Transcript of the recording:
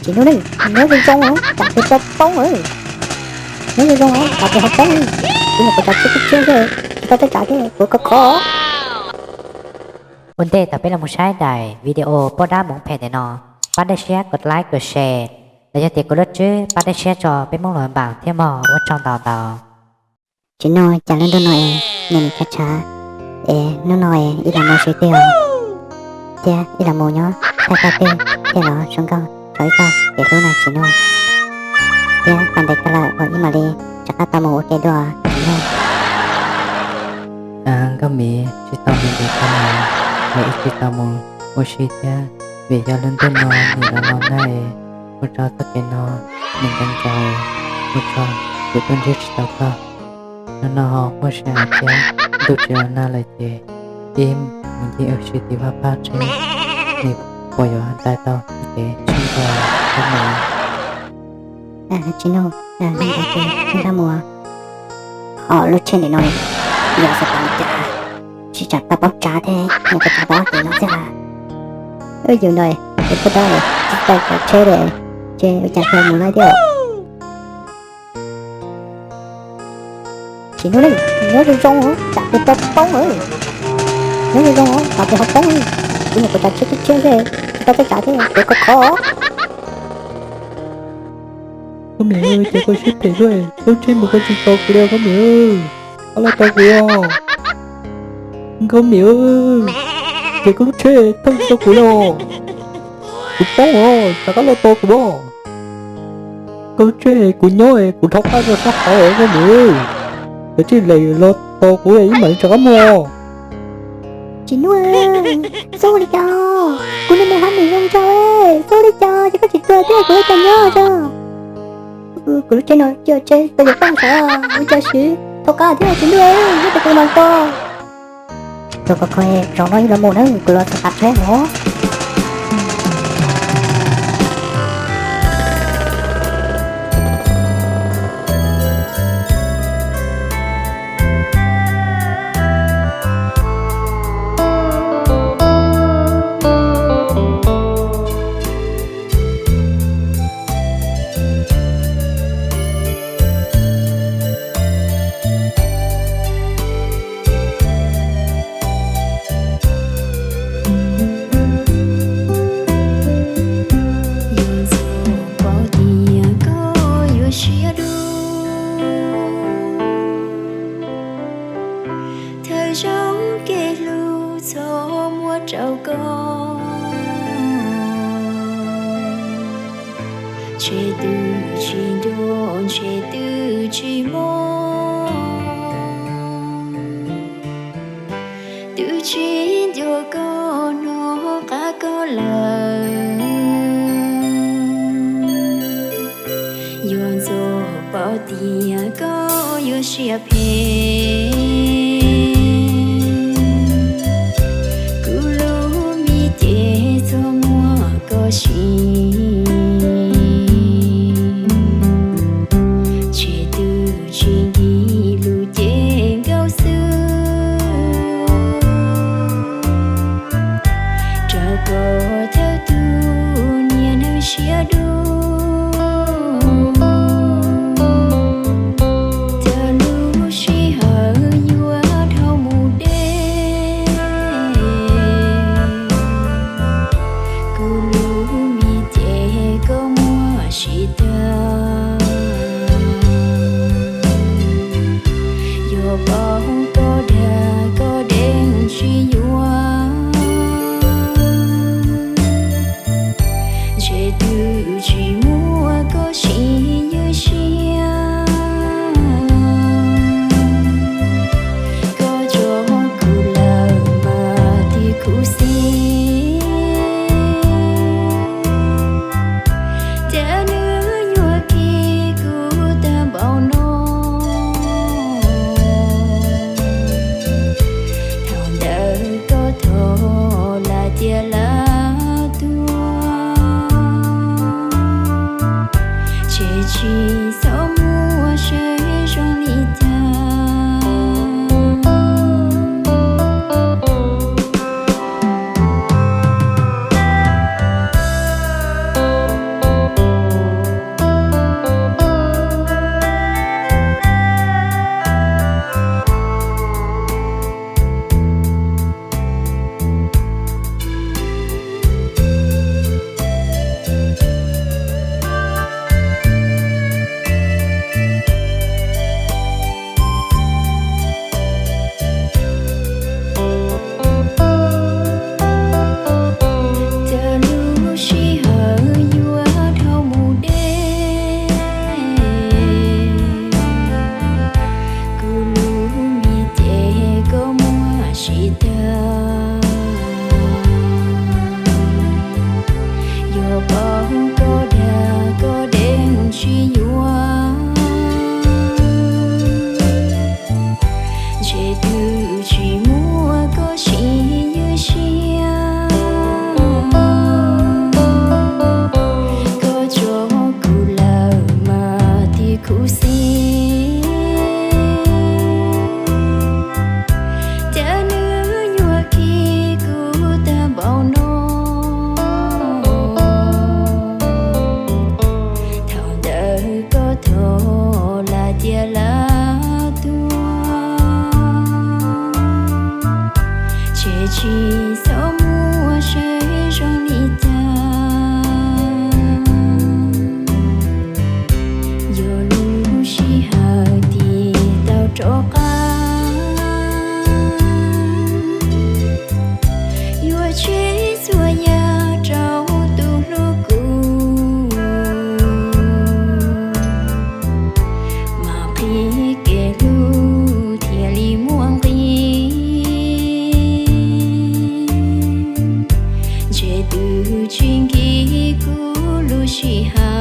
Tsis hnub ne, nyob zoo zoo, tsam tes tau poob, nyob zoo zoo, tsam tes ho poob, kuv nyuam qhuav tsav tsheb tsheb xwb, tsis tau txawj tsav thiab, kuv khov khov. Ua ntej thaum peb los mus saib daim video poj dab mus phem ntawm no, pab dej siab kom like kom share, los yog tias kuv lub tswb pab dej siab tso peb Hmoob los npaam thiab mog, ua tsaug ntau ntau. Tsis nug cas lub ntuj no es nim nim tshav tshav, es hnub no es ib los mus swb tiag os, thiab ib los mus nyob thaj tag tej thiaj los zoo nkauj rau ib txoj kev hlub na tsis nug, thiab tau ntev kawg lawm uas ib mam li rov qab tau mus ua ke dua tsis nug. Nkauj Mim tsis tau mus ntev kawg lawm, los ib tsis tau mus ua si thiab, vim yog lub ntuj no nim los no na, ua rau txoj kev no nim ntev nkaus, ua rau kuv tuaj ntsib tsis tau koj. Hnub no ho muaj sij hawm thiab ntuj tsis los nag lawm ces ib mus ncig ua si tim vaj phab tsheb, nim puas yuav ntais tau kev tsheb nkaus thiab mas. Tsis nug, nrog mus, ho lub tsheb ntawm no yog xav tau li cas, tsis tsam tau paub tsav thiab mus tau tsav tau ob kev no xwb. Yus no es poj dab tsis tau tsav tsheb li, ces ua cas tau mus laib thiab. Tsis hnub ne, nyob zoo zoo, tsam tes tau poob, nyob zoo zoo, tsam tes ho poob, kuv nyuam qhuav tsav tsheb tsheb xwb, tsis tau txawj tsav thiab, kuv khov khov. Nkauj Mim, ces koj siab phem luaj, lub tsheb mus koj tsis tos kuv li Nkauj Mim, rov qab los tos kuv os. Nkauj Mim, ces koj lub tsheb thauj tsis tau kuv li os. Kuv poob os, rov qab los tos kuv os. Koj lub tsheb kuv nyob kuv dhau qab rau sab hauv Nkauj Mim, koj tsij lem los tos kuv ib mam li rov qab mus. Tsis nug, xub li cas, kuv niag me hab nim zoo nraug, xub li cas ces koj tsis tuag thiab kuv ua cas nyob tso. Kuv lub tsheb no cia tsheb tau yuav poob sav, ua cas siv thauj qab thiab tsis nug, nyob tes kuv mas tos. Tus koj kho zaum no ib los mus na, kuv los txog qab tsheb no. Yog txog paub tias koj yuav siab dub, thawj zaug kev hlub txhob muab rau koj. Ntshe twb tsis nco, ntshe twb tsis mob, twb tsis nco koj hnov qab koj lawm. Yog txog paub tias koj yuav siab phem, kuv lub me ces txhob muab koj siv. Ntshe twb tsis nkim lub cev nkauj xwb, rau koj thawj tug niag neeg siab dub. Txog lub sij hawm yuav dhau mus deb, kuv lub me ces koj muab siv tag. Yog paub koj dag koj deev tsis yuav, ntshe twb tsis muab koj siv ywj siab. Koj tso kuv lawm mas tiag khuv xim, cas nws yuav khi kuv tag npaum no. Thaum ntawd koj thov lam tias lam tuag. tsis hais.